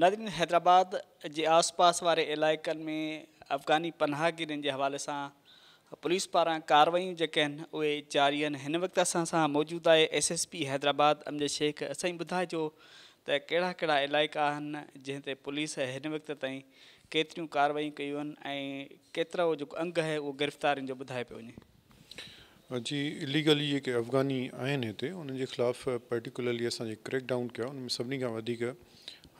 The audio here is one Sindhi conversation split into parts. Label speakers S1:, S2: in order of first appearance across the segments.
S1: ناظرين حيدرآباد جي آس پاس واري علائقن ۾ افغاني پناهگيرن جي حوالي سان پوليس پاران ڪاروايون جيڪي آهن اهي جاري آهن هن وقت اسان سان موجود آهي S S P Hyderabad Amjad Shaikh سائين ٻڌائجو ته ڪهڙا ڪهڙا علائقا آهن جنهن تي پوليس هن وقت تائين ڪيتريون ڪاروايون ڪيون آهن ۽ ڪيترو جيڪو انگ آهي اهو گرفتارين جو ٻڌايو پيو وڃي.
S2: جي اليگلي جيڪي افغاني آهن هتي انهن جي خلاف پرٽيڪولرلي اسان جيڪي ڪريڪ ڊائون ڪيو آهي ان ۾ سڀني کان وڌيڪ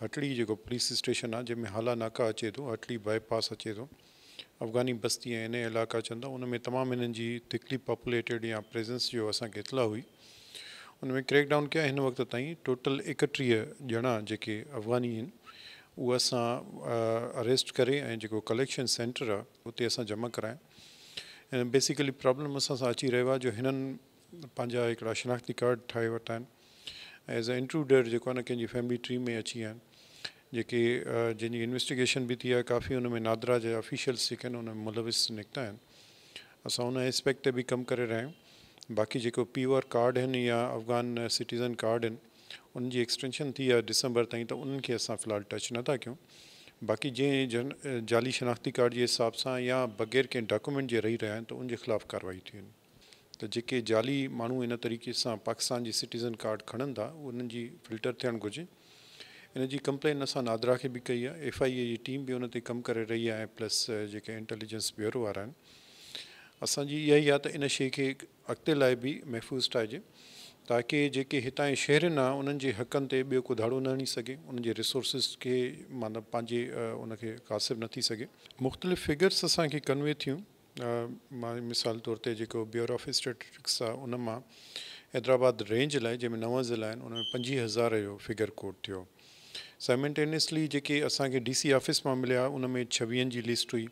S2: هٽڙي جيڪو پوليس اسٽيشن آهي جنهن ۾ هالا ناڪا اچي ٿو هٽڙي بائي پاس اچي ٿو افغاني بستي ۽ انهي علائقا اچن ٿا ان ۾ تمام هنن جي ٿڪلي پاپوليٽيڊ يا پريزنس جو اسان کي اطلاع هئي ان ۾ ڪريڪ ڊائون ڪيا هن وقت تائين ٽوٽل 31 ڄڻا جيڪي افغاني آهن اهي اسان اريسٽ ڪري ۽ جيڪو ڪليڪشن سينٽر آهي اتي اسان جمع ڪرايا ۽ بيسيڪلي پرابلم اسان سان اچي رهيو آهي جو هنن پنهنجا هڪڙا شناختي ڪارڊ ٺاهي ورتا آهن ايز اي انٽروڊر جيڪو آهي نه ڪنهن جي فيملي ٽري ۾ اچي ويا آهن جيڪي جنهن جي انويسٽيگيشن به ٿي آهي ڪافي ان ۾ نادرا جا آفيشلس جيڪي آهن ان ۾ ملوث نڪتا آهن اسان ان اسپيڪٽ تي به ڪم ڪري رهيا آهيون باقي جيڪو پي او آر ڪارڊ آهن يا افغان سٽيزن ڪارڊ آهن انهن جي ايڪسٽينشن ٿي آهي ڊسمبر تائين ته انهن کي اسان في الحال ٽچ نه ٿا ڪيون باقي جنهن جعلي شناختي ڪارڊ جي حساب سان يا بغير ڪنهن ڊاڪومينٽ جي رهي رهيا آهن ته ان جي خلاف ڪارروائي ٿي وڃي ته جيڪي جعلي ماڻهو ان طريقي سان پاڪستان جي سٽيزن ڪارڊ کڻن ٿا انهن جي فلٽر ٿيڻ گهرجي ان جي ڪمپلين اسان نادرا کي به ڪئي آهي ايف I اي جي ٽيم به ان تي ڪم ڪري رهي آهي ۽ پلس جيڪي انٽيليجنس بيورو وارا آهن اسان جي اها ئي آهي ته ان شي کي اڳتي لاء به محفوظ ٺاهجي تاڪه جيڪي هتان جي شهرين آ انهن جي حقن تي ٻيو ڪو ڌاڙو نه هڻي سگهي انهن جي ريسورسز کي معنيٰ پنهنجي ان کي غاصب نه ٿي سگهي. مختلف فگرس اسان کي ڪنوي ٿيون مثال طور تي جيڪو بيورو آف اسٽيٽسٽڪس آ ان مان حيدرآباد رينج لاء جنهن ۾ نو ضلعا آهن ان ۾ 25,000 جو فگر ڪوٽ ٿيو سائملٽينيسلي جيڪي اسان کي ڊي سي آفيس مان مليا ان ۾ ڇويهن جي لسٽ هئي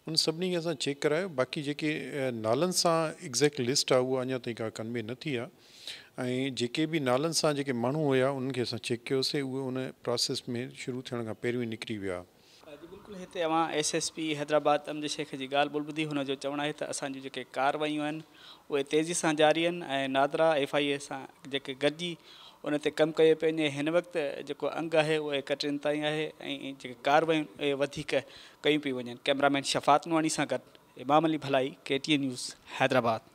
S2: ان سڀني کي اسان چيڪ ڪرايو باقي جيڪي نالن سان ايگزيڪٽ لسٽ آهي اها اڃا تائين ڪا ڪنوي نه ٿي آهي ۽ جيڪي به نالن سان جيڪي ماڻهو هيا انهن کي اسان چيڪ ڪيوسي اهي ان پراسيس ۾ شروع ٿيڻ کان پهريون ئي نڪري ويا.
S1: جي بلڪل هتي اوهان S S P Hyderabad Amjad Shaikh جي ڳالهه ٻولهه ٻڌي هن جو چوڻ آهي ته اسان جون جيڪي ڪاروايون آهن اهي تيزي سان جاري آهن ۽ نادرا ايف I اي سان جيڪي گڏجي ان تي ڪم ڪيو پيو وڃي هن وقت جيڪو انگ آهي اهو 31 تائين آهي ۽ جيڪي ڪاروايون اهي وڌيڪ ڪيون پيون وڃن ڪئميرا مين شفاعت نوحاڻي سان گڏ Imam Ali Bhalai K T N news Hyderabad.